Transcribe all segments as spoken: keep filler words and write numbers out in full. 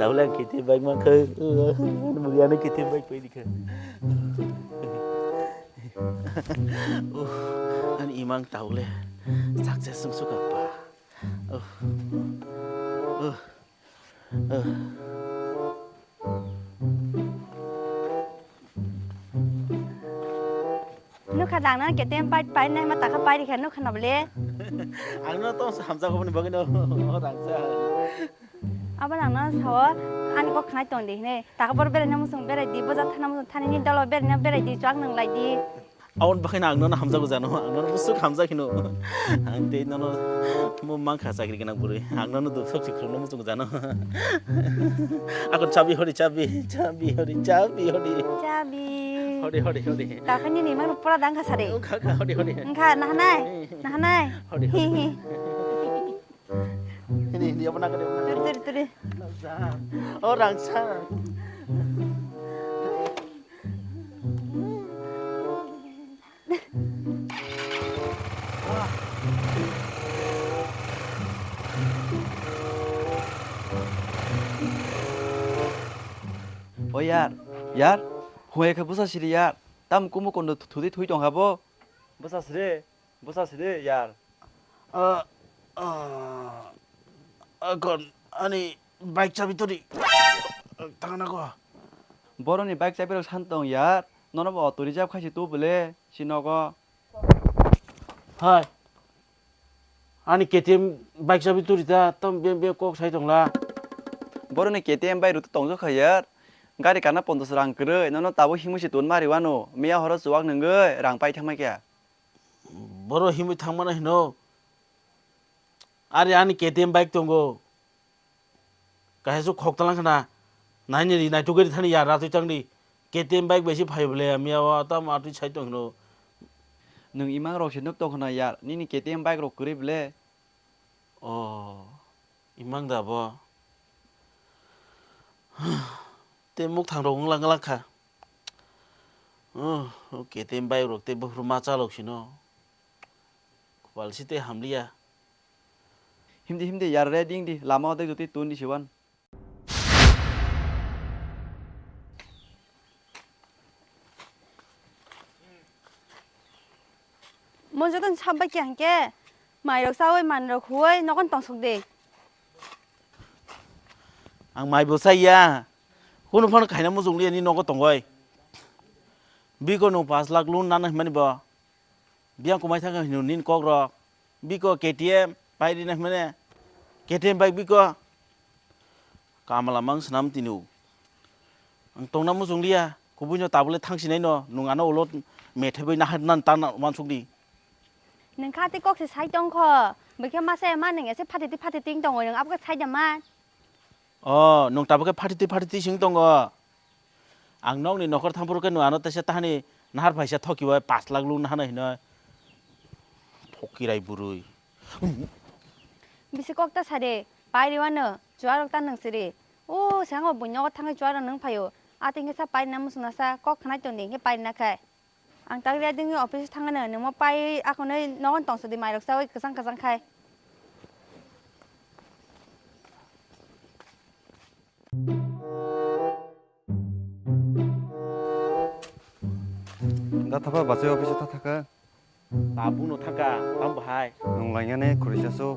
Tawle ang K T M bike mankha. Bwrwi ano K T M bike paidi kha. Uh, ani imang tawle. Success sung suka pa. Uh, uh, uh. Nukha dang na K T M pai pai nai ma taka pai rikha nukha na bole. Ang no tong hamjak boni bagwi no rangsa. Abo nang no sao ani kok khnai tong di hne. Taka bor berai na musung berai di boja thana musung thani ni dolo berai na berai di chwak nang lai di. Aboni bagwi no ang no hamjak jano ang no musuk hamjak hino. Ang tei no no mo mangkha chakri gwnang bwrwi. Ang no no duk sok si khulum no musung jano. Akon chabi hori chabi chabi hori chabi hori. Chabi. Hori hori hori. Takhani ni mang pura dang kha sari. Kha kha hori hori. Engkha nahanai. Nahanai. Hori hori. Hi hi. Ini ini apa nak dia? Turi turi turi. Orang sa. O yar, yar, huai khe bwsa siri yar, tam kumu kondo thudi thui tong habo? Bwsa siri, bwsa siri yar. Ah, ah, akon ani bike chabi turi. Tangna ko. Boroni bike chabi rok san tong yar, nono bo auto reserve khaisi tu bole, si nogo. Hai. Ani K T M bike chabi turi ta, tam bem bem kok sai tongla. Boroni K T M bike rok to tongjo kha yar. Gari kana ponchas rang kwrwi, nono tabuk himwi se ton mari wano. Miya horo chuwak nungwi rang pai thangmai kha. Boro himwi thangmano hino. Ari ani K T M bike tongo. Kaisa su khok talang khna. Naini ri naituk ri thani ya ratwi tangdi. K T M bike bai se phai bole, miya o tam atwi sai tong hino. Nwng imang rok se nuk tong khna ya, nini K T M bike rok kwrwi bole. O, imang da bo. Te mukthang rok wnglang wnglang kha. O, K T M bike rok te buphuru ma chalok sino. Khopal si te hamliya. Himdi himdi yar re ding di, lama o dek jotwi tun di siwan. Mo joto ni sap bai khe hwnkhe mai rok chaui manwi rok huui nogo tong sok di. Ang mai bo chaya. Kunu phano khaina muchung liya ni nogo tongoi. Biko no pash lakh loan nana himani bo. Biyang kumai thangkha hino nini kok rok. Biko K T M pai rina himani. K T M bai biko. Kamala mang swnam tino. Ang tongna muchung liya. Kubui no tabule thang sinai no. Nung ano ulo methai bai nahar nan tan wansuk di. Nung kha tei kok se sai tong kho. Bwkhe masa ma nung ese phati twi phati ting tongo nung abo khe sai da man. O, nwng tabuk khe phatitwi phatitwi sing tongo. Ang nokni nokhor thangphuru khe nwng ano teisa tahani nahar phaisa thokibai pash lakh lung nahano hinoi. Thokirai bwrwi. Bisi kok ta sade, pai riwano, chuarok ta nung siri. O, sango buino thangwi chuarok nung phaio. Ating khe sa pai na musung nasa kok khnai tongdi, hingke pai na khai. Ang tak ria dingwi office thangano, nungmo pai akhonwi nogon tongsa di mairok sawi kwchang kwchang khai. Da thapa bachai office tha thaka. Tabuk no thaka, tam bahai. Nung lainani khurisa so.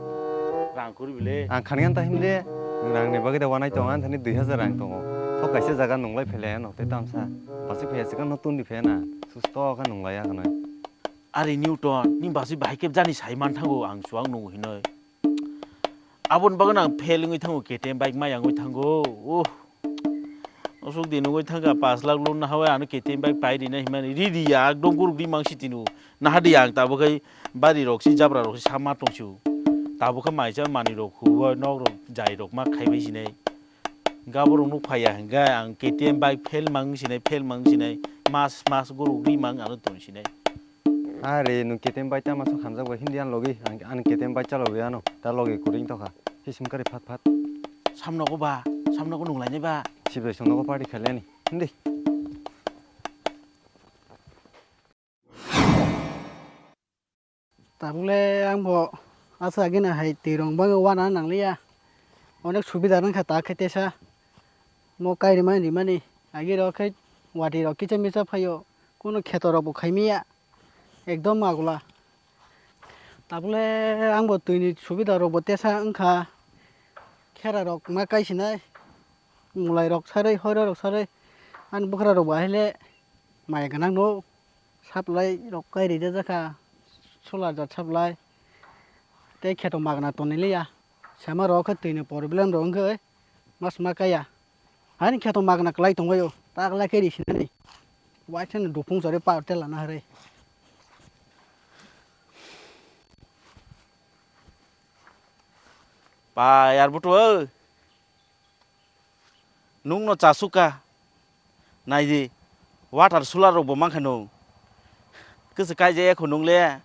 Rang kuri bile. Ang khanyan ta himde. Nung rang ni bagwi da wanai tong an thani dui hajar rang tongo. Thok kaisa jaga nung lai phele ano te tamsa. Basi phaya sikang no tun di phena. Susto kha nung lai ya khanai. Ari Newton, ni basi bahai kep jani sai man thango ang suang nung hinoi. Aboni bagwi ang fail wngwi thango K T M bike maya wngwi thango. Uh. Osuk di nungwi thangkha pash lakh loan nahawai ano K T M bike pai rina himani ridi ya ekdom guruk di mang sitinu. Nahadi ang tabuk khai bari rok si jabra rok si sama tongsiu. Tabuk kha maisa mani rok huwa nok rok jai rok ma khaibai sinai. Gabo rok nuk phaiya hingkha ang K T M bike fail mang sinai fail mang sinai mas mas guruk di mang ano tong sinai. Are nwng K T M bike tama sok hamjak bai hindi ani logi ang ani K T M bike chalogwi ano ta logi kuring tokha. Hisim kari phat phat. Samnogo ba, samnogo nung lainai ba. Sibai songnogo party khailani. Hindi. Tabukle ang bo asa gina hai twi rong bangwi wana nangliya. Onek subida nangkha ta khe tesa. Mo kai rimani rimani agi rok khe wati rok kicha micha phaio, kuno kheto rok bo khaimiya, ekdom magula. Tabole ang bo twi ni subida rok bo tesa wngkha, khera rok ma kai sinai, mulai rok sarwi, hoira rok sarwi, ani bwkra rok bo ahile maya gwnang no supply rok kai rijak kha, solar jat supply tei kheto magna tonwi liya, sema rok khe twi ni problem rok wngkhe. Mas ma kaya. Ani kheto magna kwlai tongbaio. Ta kwlai khe risinani. Waithani dupung chori power tela na hwrwi. Pa yar butu o. Nung no chasuka. Naidi, water solar rok bo mankha nung. Kwchwk kaijak ya kho nung le.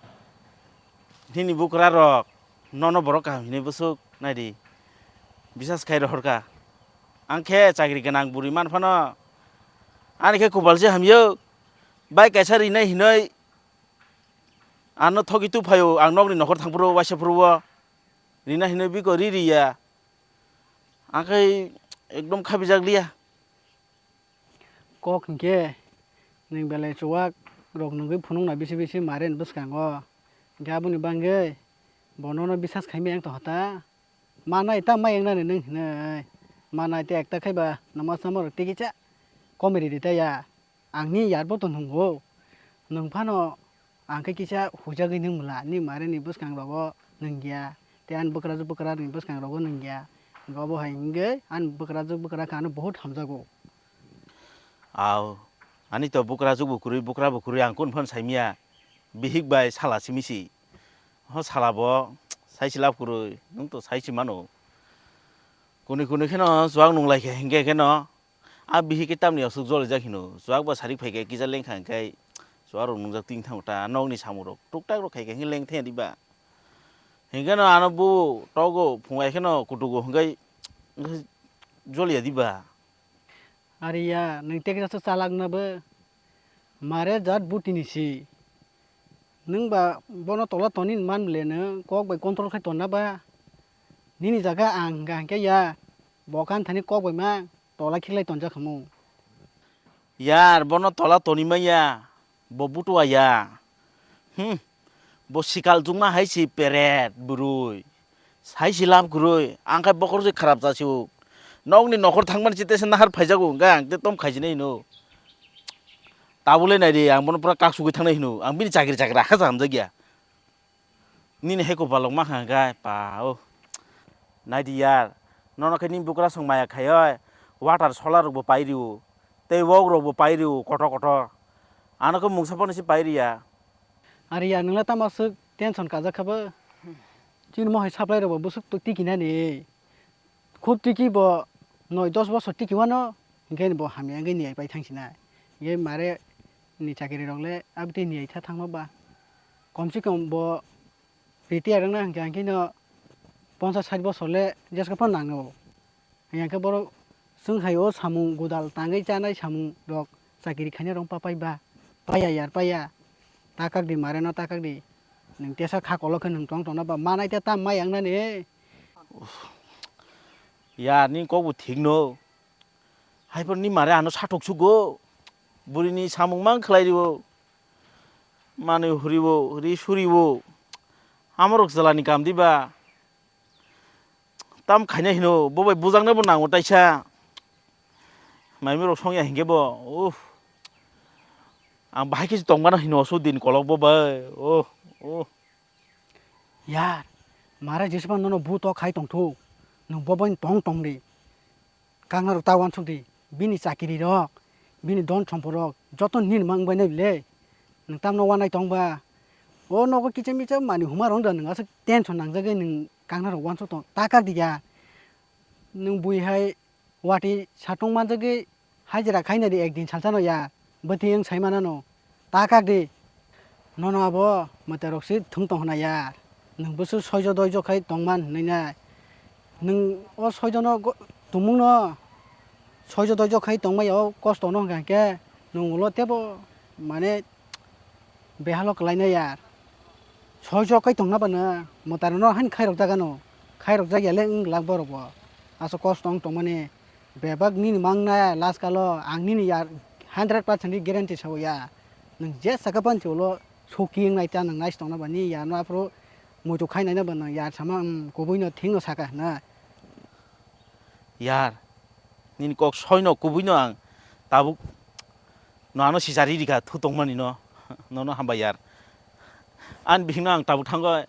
Nini bukra rok nono borok kaham hinwi bwswk naidi. Bisas khai rohorkha. Ang khe chakri gwnang bwrwi man phano. Ani khe kupal se hamyo. Bai kaisa rinai hinwi ano thogwi tu phaio ang nokni nokhor thang phuru waisa phuru o. Rina hinwi biko ri ri ya. Ang khe ekdom khabijak liya. Kok hinkhe nwng belai chuwak rok nungwi phunukna bisi bisi maren bwskango. Hinkhe aboni bangwi bo nono bisas khaimaya wng tongkha ta? Manai ta mai wngnani nwng hinwi. Manai tei ekta khaiba nangma sama rok tei kisa komiri ri ta ya. Ang ni yar bo to nungo. Nwng phano ang khe kisa huijagwi nwng mla, ni mare ni bwskang rogo nwng ya, tei ani bwkrajwk bwkra ni bwskang rogo nwng ya. Hinkhe obo hai hinkhe ani bwkrajwk bwkra khe ano bohut hamjago. Au, ani to bwkrajwk bo kwrwi, bwkra bo kwrwi, ang kunu phano saimya. Bihik bai sala simi si. Ho sala bo sai si lab kwrwi, nwng to sai si mano. Kuni kuni kheno chuwak nung lai khe hinkhe kheno. A bihik khe tamni aswk jolijak hino, chuwak ba sarik phai khe kisa lengkha hinkhe chuwak rok nungjak twi thango ta, nokni samung rok tuktak rok khai khe hinkhe lengthai ya diba? Hinkhe no ano bu togo phungai kheno kutugo hinkhe joliya diba? Ari ya, nwng teksa se chalak na bo. Mare jat buti ni si. Nwng ba bono tola toni man ble nwng kok bai control khai tonna ba. Nini jaga ang hingka hingke ya. Bo kan thani kok bai ma tola khiklai tonjak khamu. Yar, bono tola toni ma ya. Bo butua ya. Hmm. Bo sikal jungma hai si peret bwrwi. Sai si lab kwrwi, ang khai bokhorok se kharap cha sio. Nokni nokhor thangmani chite se nahar phaijago, hwnkhe ang te tom khaijinai hino. Tabule nai di, ang bono pura kak sugwi thangnai hino. Ang bini chakri chakri rakha cha hamjakya. Nini hai kopalok mankha hwnkhe, pa, o. Nai di yar, nono khe nini bukra song maya khai oi, water solar rok bo pai rio, tei wok rok bo pai rio, kotor kotor. Ano khe mungsa phano se pai ria. Ari ya, nwng le tamo aswk tension kajak kha bo? Chini mohai supply rok bo bwswk twi tiki nani. Khub tiki bo noi dos bosor tiki wano, hinkhe bo hamya wngwi niyai pai thang sinai. Hinkhe mare ni chakiri rok le abtwi niyai tha thangma ba. Kom se kom bo retire wngna hinkhe, hinkhe no ponchas sait bosor le jeska phano nango. Hingkhe borok chwng hai o samung godal tangwi chanai samung rok chakiri khainai rok papai ba? Paiya yar paiya. Ta kak di mare no ta kak di. Nwng tesa kha kolok khe nwng tong tongna ba manai ta tam mai ang nani. Yar ni kok bo thik no. Hai phano ni mare ano sathok sugo. Buri ni samung mang khlai rio. Manwi huribo, ri suribo. Amorok jwlani kam diba. Tam khaina hino, bo bai bujaknai bo nango taisa. Maimui rok songya hinkhe bo, uff. Ang bahai khe tongmano hino so din kolok bo bai, oh, oh. Yar, mare jesba nono bu tok khai tongthok, nwng bo bai tong tong di. Kangnarok ta uansuk di, bini chakiri rok, bini don sompor rok, joto nini mang bai nai le. Nwng tamno uanai tong ba? O nogo kicha micha mani huma rong da nwng aswk tension nangjagwi nwng kangnarok uansuk tong, ta kak di ya. Nwng bui hai wati satung manjagwi hajira khaina di ekdin salsano ya, bwtwi wng sai manano, ta kak di. Nono abo mwtai rok se thung tong hwna ya, nwng bwswk soijo doijo khai tongman hwnwi nai. Nwng o soijono go-, tumungno soijo doijo khai tongmaya o kosto no hwnkha hwnkhe nwng ulo tebo mane behalo kwlainai ya. Soijo khai tongna bana mwtai rokno haino khairok jagano, khairok jagya le wng glak borok bo. Aswk kosto wng tongmani. Bebak nini mang naya last kalo ang nini yar hundred percent ni guarantee sao ya. Nwng je saka pan cholo soki wngnai ta nwng nais tongna ba ni yar no aphuru muitu khai nai na ba nwng yar sama, um, kubui no thing no saka hwnna. Yar, nini kok soi no kubui no ang tabuk no ano sijari rikha thu tongmani no. Nono hambai yar. Ani bihikno ang tabuk thango.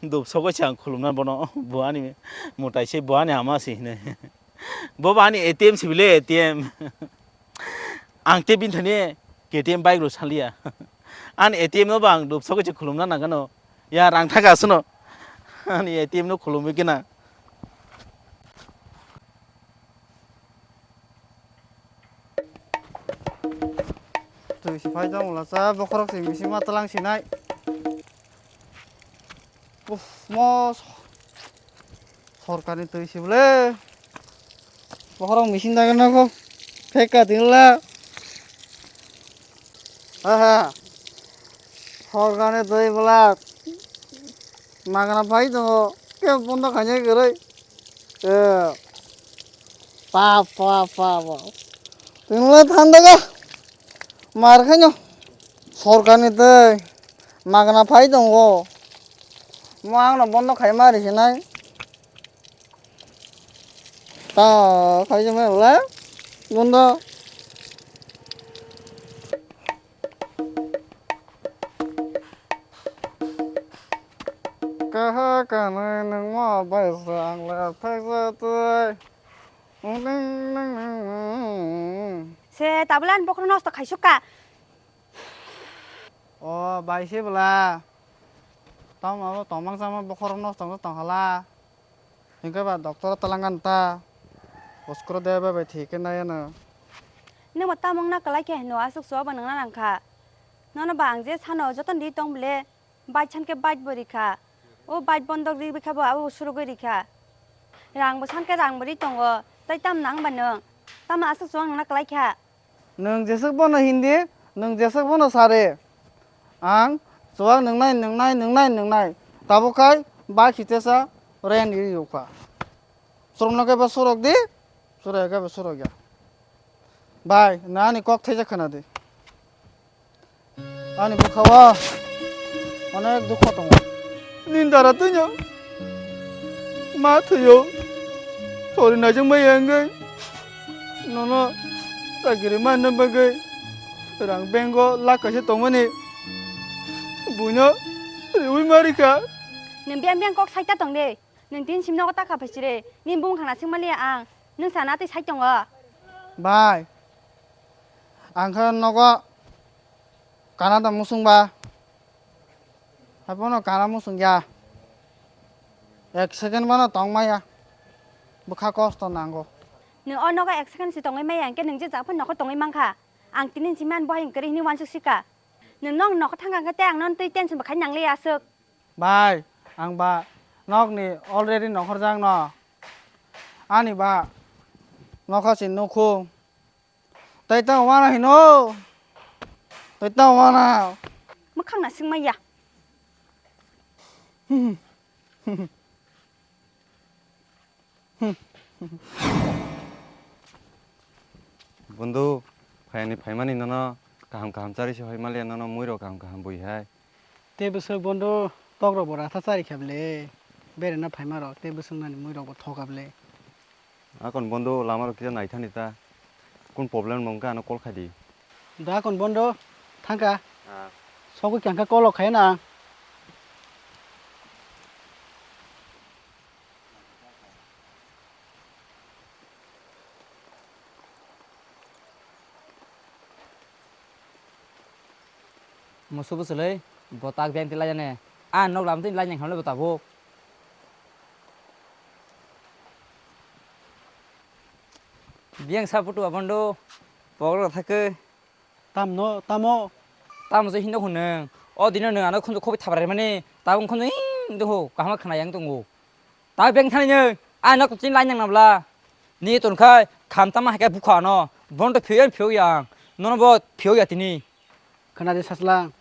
Dubsogwi se ang khulumna bono, bo ani mwtai se, bo ani ama se hinwi. Bo bo ani A T M se bile, A T M. Ang tei bini thani K T M bike rw saliya. Ani A T M no bo ang dubsogwi se khulumna nangano. Ya rang thaka aswkno. Ani A T M no khulumwi kena. Twi si phai tong wla cha bokhorok si misi ma tlang sinai. Uff, mo so-, sorkarni twi si bwle. Bokhorok misi dagwi nogo. Phekka twi wla. Aha. Sorkarni twi bwla. Magana phai tongo. Khe bondo khainai kwrwi. Eh. Pa, pa, pa, pa. Twi wla thandaga. Mar khaino sorkarni tei magna phai tongo. Mo angno bondo khai ma risinai. Ta khai jemai wala bondo. Kaha kanai nangma bai sa ang le phai sa tei. Se tabwle ani bokhorok nosto khaisukha. O bai se bwla. Tamo abo tongmang chamang bokhorok nosto wngwi tongkhala. Hinkhe ba doctor o twlangkha ta. Uskuro de bai bai thik khe nai ano. Nwng bo tamo wngna kwlai khe hinwi aswk chuba bo nangna nangkha. Nono ba ang je sano jotono ri tong bwle. Bike sankhe bike bo rikha. O bike bondok ri bwkha bo abo bo surugwi rikha. Rang bo sankhe rang bo ri tongo. Tai tam nang ba nwng? Tamo aswk chuwak nangna kwlai kha? Nwng jeswk bono hindi, nwng jeswk bono sari. Ang chuwak nwngnai, nwngnai, nwngnai, nwngnai. Tabuk khai bike hitesa rent ri rwkha. Chwrwngno khe bo surok di, chwrai khe bo surok ya. Bai, nani kok thaijak khna di. Ani bwkha-o onek dukho tongo. Nini dara twino ma thwio. Sori naijak maya wngwi nono chakiri manna bagwi rang bank-o lakh kaisa tongmani buino riui ma rikha. Nwng biyang biyang kok saita tong de. Nwng tini sim nogo ta kha phai sire. Nini bumung khangna swngma liya ang. Nwng sana twi sai tongo. Bai. Ang khe nogo kana da musung ba. Hapono kana musung ya. Ek second mano tong maya. Bwkha kosto nango. Nwng o nogo ek second si tongwi maya hwnkhe nwng je jak phano nokhor tongwi mankha. Ang tini sim ani bohai kwrwi hwnwi uansuk sika. Nwng nok nokhor thangkha hwnkhe tei ang nono twi tension bo khai nangliya aswk. Bai, ang ba nokni already nokhorjak no. Ani ba nokha se nukhu. Tai ta wana hino. Tai ta wana. Mwkhang na singma ya. Bondhu, phaiyani phaimani nono kaham kaham chari se hoi maliya, nono muirok kaham kaham bui hai. Tei bwswk bondhu, tokrok bo ratha chari kha bwle, berena phaima rok tei bwswk nani muirok bo thoka bwle. Akon bondhu, lama rok kisa naithani ta, kun problem rok wngkha ano call khai di. Da akon bondhu, thangkha. Ah. Sogwi kangkha call rok khai na. Musu bwswlwi bo tak beng tei lainani. A nok lam tei lainani khamle bo tabuk. Biyang sa putu abondo pokro thakhe. Tamno, tamo? Tamo je hindo hwnung. O dino nwng ano khunju khobwi thabraimani. Tabuk khunju hing doho kaham khna yang tongo. Ta beng thani nwng. A nok chin lainani nabla. Ni ton khai kham tama hai khe bukha no. Bono to phiyok phiyok yang. Nono bo phiyok ya tini. Khna di sachla.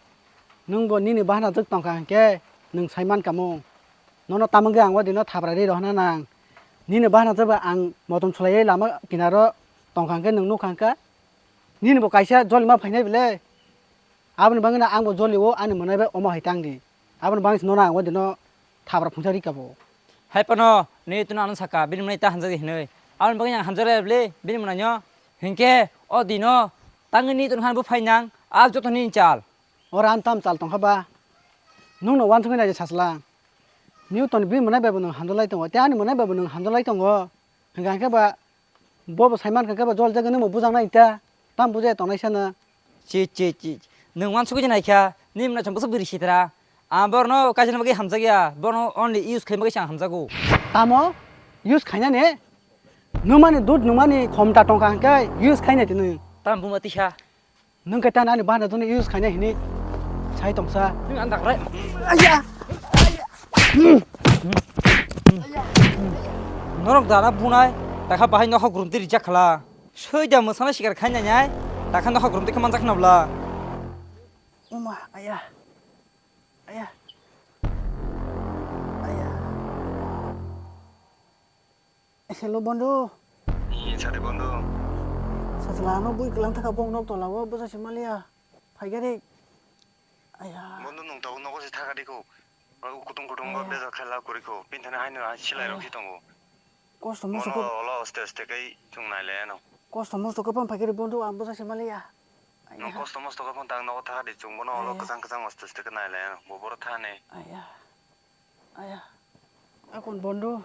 Nwng bo nini bahana jwk tong kha hwnkhe nwng sai man kamo. Nono tamungwi ang o dino thabrai rwi rohna nang. Nini bahana jaba ang motom sulaiwi lama kinaro tongkha hwnkhe nwng nukha hwnkha. Nini bo kaisa joli ma phainai bile. Aboni bagwino ang bo joli o ani mwnai bai omo hai tang di. Aboni bagwi se nono ang o dino thabra phungsa rika bo. Hai phano nini tino ano saka bini mwnai ta hamjak di hinwi. Aboni bagwi ang hamjak lai bile bini mwnai no. Hinkhe o dino tangwi nini tino han bo phainang a joto nini chal. Ora ang tam chal tongkha ba. Nwng no wansugwi naidi sachla. Newton bini mwnai bai bo nwng hamjak lai tongo. Tei ani mwnai bai bo nwng hamjak lai tongo. Hwnkha hwnkhe ba bo bo sai mankha hwnkhe ba jol jagwi nwng bo bujak nai ta. Tam bujai tongnai sana. Chi, chi, chi. Nwng wansugwi naikha. Nini mwnai chwng bwswk bwrwi sitra. Ang borno kaisa bagwi hamjakya. Borno only use khaima kaisa ang hamjago. Tamo? Use khainani? Nwmani dud nwmani khomta tongkha hwnkhe use khainai tini. Tam buma tikha. Nwng khe tani ani bana joni use khaina hini sai tongsa. Nwng ang dakrai. Aya! Norok dana bunai, takha bahai nokha gurumti rijak khala. Soida mwsana sikar khaina nyai, takha nokha gurumti khe manjak khna bwla. Uma, aya. Aya. Aya. Hello, bondhu. Ni sari bondhu. Sajla ano bui kwlang thaka bong nok tola o bwsa se maliya. Phaigari. Aya. Bondhu nung tau nogo se thaka dikho. Kutung kutung ba beja khaila kurikho. Pinthani haino silai rok si tongo. Kosto musto ko. Bono olo aste aste kai chung nailai ano. Kosto musto ko pon phaigari bondhu ang bwsa se maliya. Nung kosto mosto khe phone tang nogo thaka di chwng bono olo kwchang kwchang aste aste khe nailai ano. Bo boro thani. Aya. Aya. Akon bondhu.